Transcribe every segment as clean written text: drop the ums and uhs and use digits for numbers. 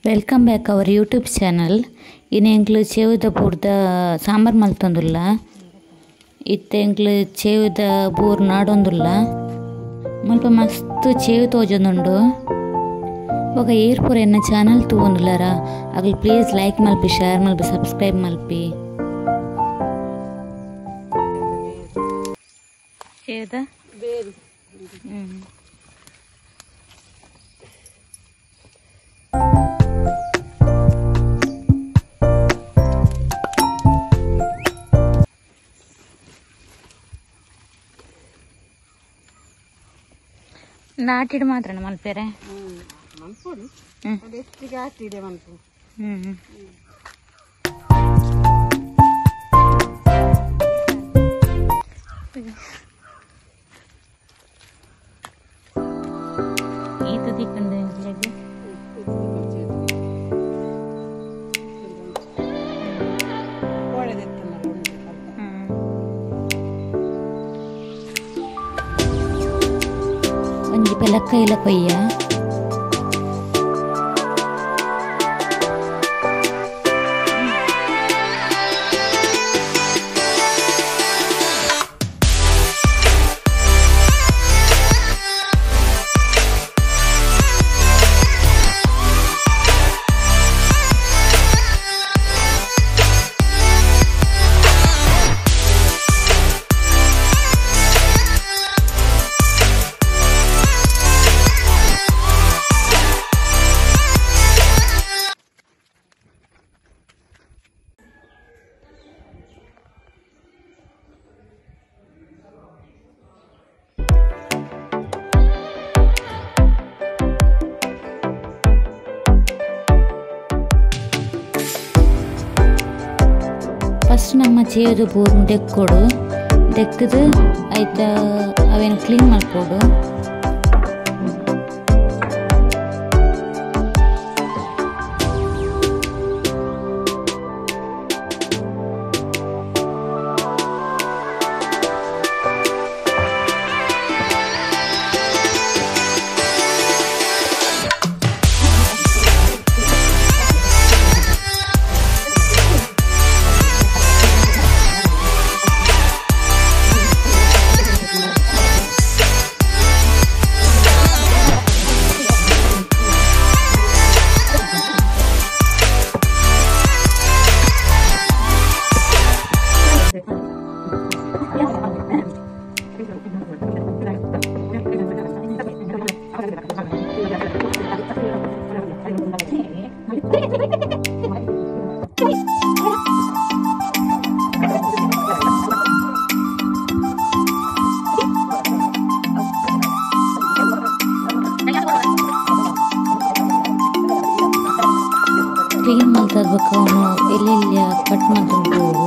Welcome back our YouTube channel. ಇನಿ ಎಂಕ್ಲು ಚೇವುದ ಬೂರ್ದ ಸಾಂಬಾರ್ ಮಲ್ತೊಂದುಲ್ಲ. ಇತ್ತೆ ಎಂಕ್ಲು ಚೇವುದ ಬೂರ್ ನಾಡೊಂದುಲ್ಲ. ಮುಲ್ಪ ಮಸ್ತ್ ಚೇವು ತೋಜೊಂದುಂಡು. ಬೊಕ ಏರ್ ಪೂರ ಎನ್ನ ಚಾನಲ್ ತೂವೊಂದುಲ್ಲರ ಅಗಲ್ ಪ್ಲೀಸ್ ಲೈಕ್ ಮಲ್ಪಿ, ಶೇರ್ ಮಲ್ಪಿ, ಸಬ್ಸ್ಕ್ರೈಬ್ ಮಲ್ಪಿ. ಚೇವುದ ಬೇರು ನಾಟಿಡ್ ಮಾತ್ರ ಮಲ್ಪೆರೆ ಮಲ್ಪೊಡು ಹೆಚ್ಚಿಗೆ ಆಟಿಡೆ ಮಲ್ಪು. ಈತ ದಿಕ್ಕಂಡು ಎಂಕ್ಲೆಗ್ ಒಂಜಿ ಪೆಲಕ್ಕೈಲ ಕೊಯ್ಯ. ಫಸ್ಟ್ ನಮ್ಮ ಚೇವುದ ಬೂರ್ನು ದೆಕ್ಕೊಡು, ದೆಕ್ಕದು ಐತ ಅವೇನು ಕ್ಲೀನ್ ಮಲ್ಪೊಡು. ಕ್ಲೀನ್ ಮಲ್ತದ ಅವನು ಎಲ್ಲೆಲ್ಲಿ ಕಟ್ ಮಲ್ತೊಂದು ಬೋಡು.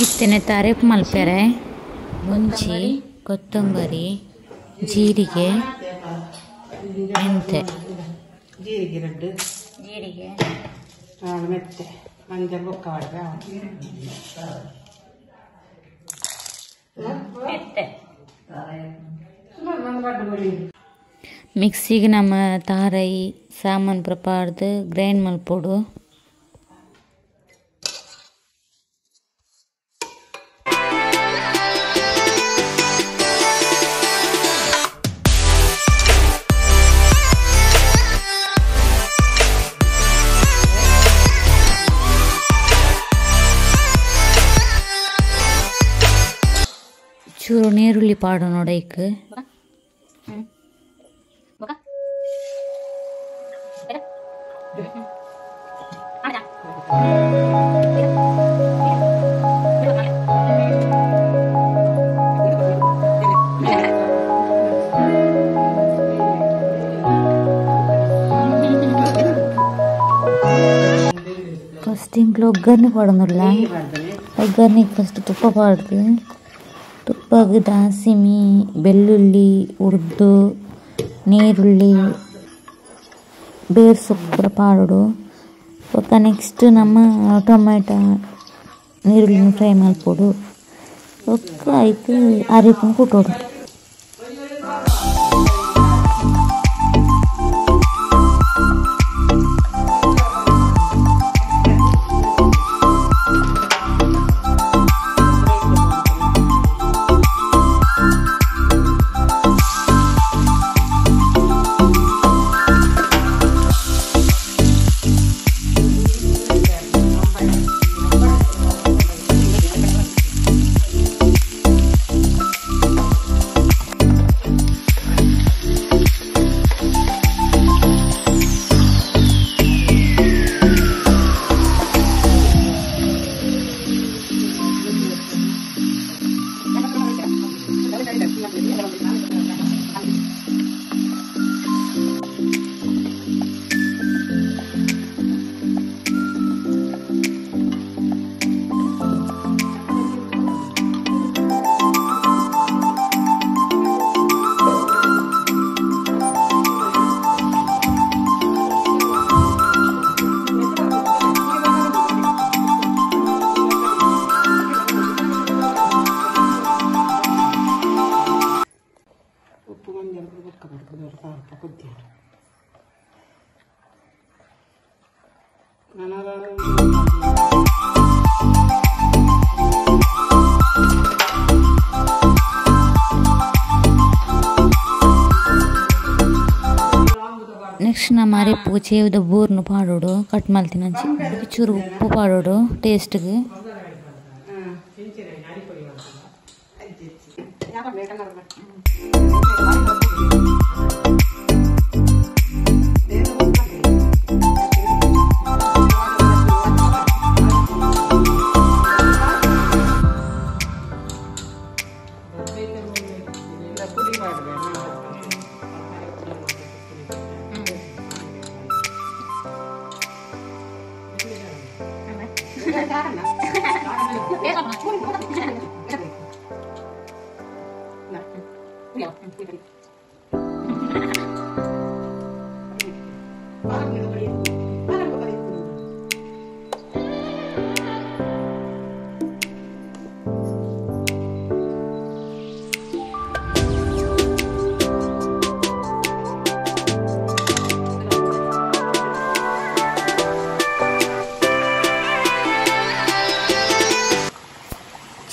ಇತ್ತನೆ ತಾರೀಫ್ ಮಲ್ಪೆರೆ ಮುಂಚಿ, ಕೊತ್ತಂಬರಿ, ಜೀರಿಗೆ, ಮೆಂತೆ, ಜೀರಿಗೆ ರೆಡ್, ಜೀರಿಗೆ ಮೆಂತೆ, ಮಂಜಲ್ ಬೊಕ್ಕ ಮೆಂತೆ. ಮಿಕ್ಸಿಗೆ ನಮ್ಮ ತಾರೈ ಸಾಮಾನು ಪೂರ ಪಾಡ್ದು ಗ್ರೈಂಡ್ ಮಲ್ಪೊಡು. ಚೂರು ನೀರುಳ್ಳಿ ಪಾಡು ನೋಡೈಕ್. ಫಸ್ಟ್ ಇಂಕ್ಲು ಒಗ್ಗರಣೆ ಪಾಡೊಂದುಲ್ಲ ಒಗ್ಗರಣೆಗೆ ಫಸ್ಟ್ ತುಪ್ಪ ಪಾಡ್ದು ತುಪ್ಪಗ್ ದಾಸಿಮಿ ಬೆಳ್ಳುಳ್ಳಿ ಉರ್ದು ನೀರುಳ್ಳಿ ಬೇರ್ ಸೊಪ್ಪು ಪೂರ ಪಾಡೊಡು ಬೊಕ್ಕ ನೆಕ್ಸ್ಟ್ ನಮ್ಮ ಟೊಮೆಟೊ ನೀರುಳ್ಳಿನ ಫ್ರೈ ಮಲ್ಪೊಡು ಬೊಕ್ಕ ಐಕ್ ಅರಿಪುನು ಕುಟ್ಟೊಡು. ನೆಕ್ಸ್ಟ್ ನಮ್ಮ ಅರೆಪ್ಪು ಚೇವುದ ಬೂರ್ನು ಪಾಡೋಡು ಕಟ್ ಮಲ್ತಿನಂಚಿ ಚೂರು ಉಪ್ಪು ಪಾಡೋಡು ಟೇಸ್ಟ್ಗೆ.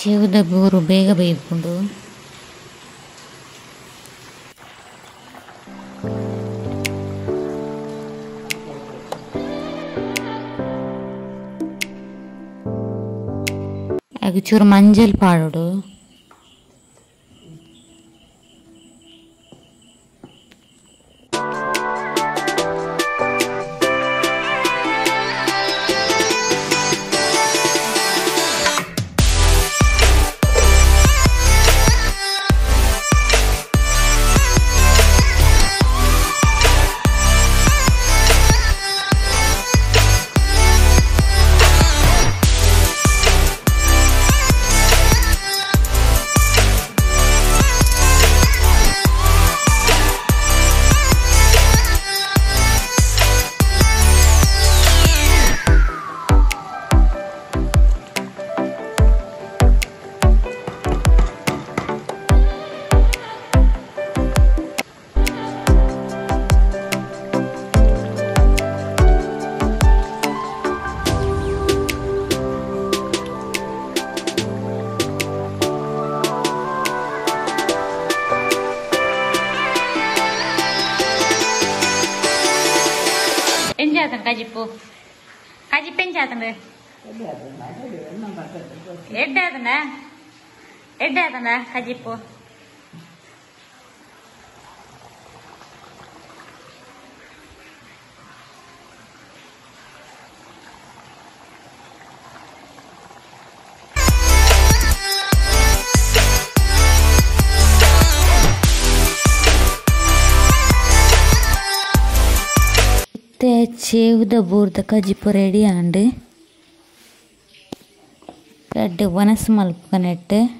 ಚೇವುದ ಬೂರು ಬೇಗ ಬೇಯ್ಕೊಂಡು ಚೂರು ಮಂಜಲ್ ಪಾಡೋಡು. ಕಜಿಪ್ಪು ಕಜಿಪ್ಪು ಎಂಚಾತಂಡು ಎಡ್ಡೆ ಎಡ್ಡೆ ಆತಂಡ ಕಜಿಪ್ಪು. ಚೇವುದ ಬೂರ್ದ ಕಜಿಪು ರೆಡಿ ಆಂಡ್. ರಡ್ಡ್ ವನಸ್ ಮಲ್ಪುಗ ನೆಟ್ಟ್.